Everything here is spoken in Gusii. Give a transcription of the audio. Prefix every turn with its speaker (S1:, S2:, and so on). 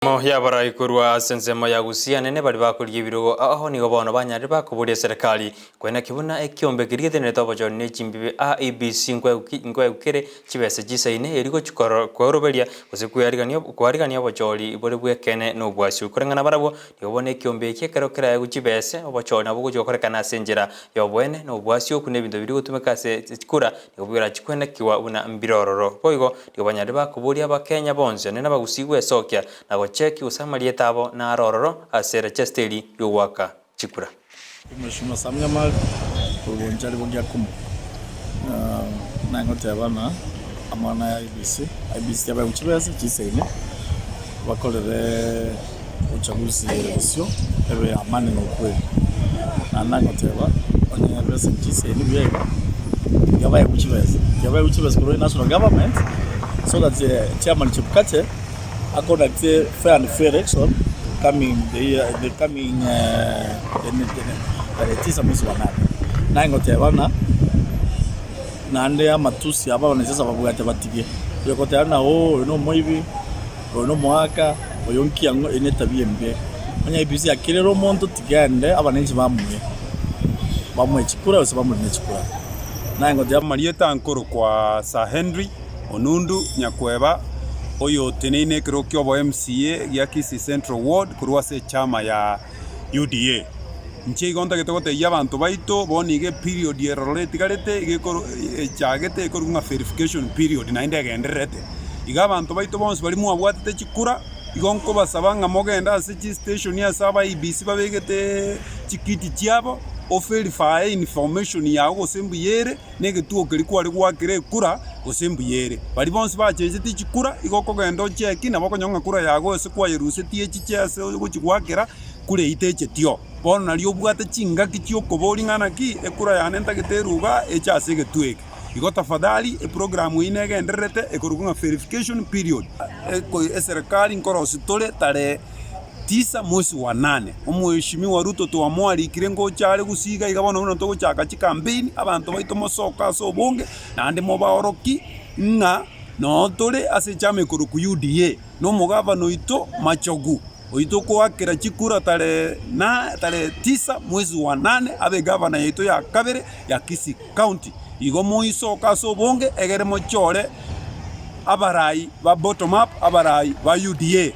S1: Ensemo y'abarai korwa ase ensemo ya Gusii anene baria bakorigia ebirogo ao nigo bono banyarire bakoboria eserekari koenaki buna ekiombe keria getenerete obochori ne chimbibe IEBC nkoegwa kere chibesa chisaine erio gochi kweoroberia gose koarigania obochori bore bw'ekeene na obwasio. Koreng'ana barabwo nigo bono ekiombe eki ekero keraegwe chibese obochori nabo bogochi gokorekana ase enchera y'oboene na obwasio na ebinto biria gotumeka ase chikura nigo birachi koenekigwa buna mbire ororo. Boigo Nigo banyarire bakoboria Abakenya bonsi onye nabagusii gwesokia na gocheki gose amarieta abo naro ororo ase rechesta eri y'ogoaka chikura.
S2: Mheshimiwa Sam Nyamari korwa Bonchari Bogiakumu naye ngoteba ng'a amang'ana ya IEBC, IEBC yabaegwa chibesa chisaine bakorere uchaguzi ere bosio ebe ya amani na ukweli. Naende naye ngoteba onye ebesa chisaine buya iga, tiga baegwe chibesa, tiga baegwe chibesa korwa national government so that chairman Chebukati a conduct fair and free election coming the year the coming tarehe tisa mwezi wa nane. Naye ngoteba ng'a naende amatusi aba abanasiasa babwate batige, oyokoteba ng'a ooh oyo nomoibi. Oyo nomoaka, oyo nkiang'u, eye netabia embe. Onye IEBC yakerera omonto tiga ende abananchi bamoe, bamoe chikura gose bamorine chikura. Naye ngoteba.
S3: Amarieta nkorokwa Sir Henry Onundu Nyakweba, oyoteneine ekerogo ki'obo MCA gia Kisii Central Ward korwa ase echama ya UDA. Inche igo ntagete gotebia abanto baito, bono iga eperiod eroro etigarete iga ekoro echagete ekorokwa ng'a verification period naende egendererete. Iga abanto baito bonsi baria mwabwatete chikura, igo nkobasaba ng'a mogende ase chistation ase aba IEBC babegeteeee chikiti chiabo, overify information yago gose mbuya ere, na egetuo keria kware goakera ekura gose mbuya ere. Baria bonsi bachenchetie chikura, igo okogenda ocheki nabo okonyora ng'a kura yago ase kwayerusetie echiche ase ogochia goakera, kura eyio techetio. Bono nario obwate chingaki chi'okoboria ng'a naki ekura yane ntagete eruga eche ase egetuo eke. Igo tafadhali eprogram eyio negendererete ekorokwa ng'a verification period. Eserekari nkorosia tore tarehe tisa mwezi wa nane. Omweshimiwa Ruto twamwarikire ngocha are gusii iga iga bono buna togochaka chicampaign abanto baito mosoke ase obonge naende mobaoroki ng'a noo tore ase echama ekorokwa UDA na omogavana oito Machogu oyio tokoakera chikura tarehe na tarehe tisa mwezi wa nane abe egavana yaito ya kabere ya Kisii County. Igo moisoke ase obonge egere mochore abarai ba bottom up abarai ba UDA.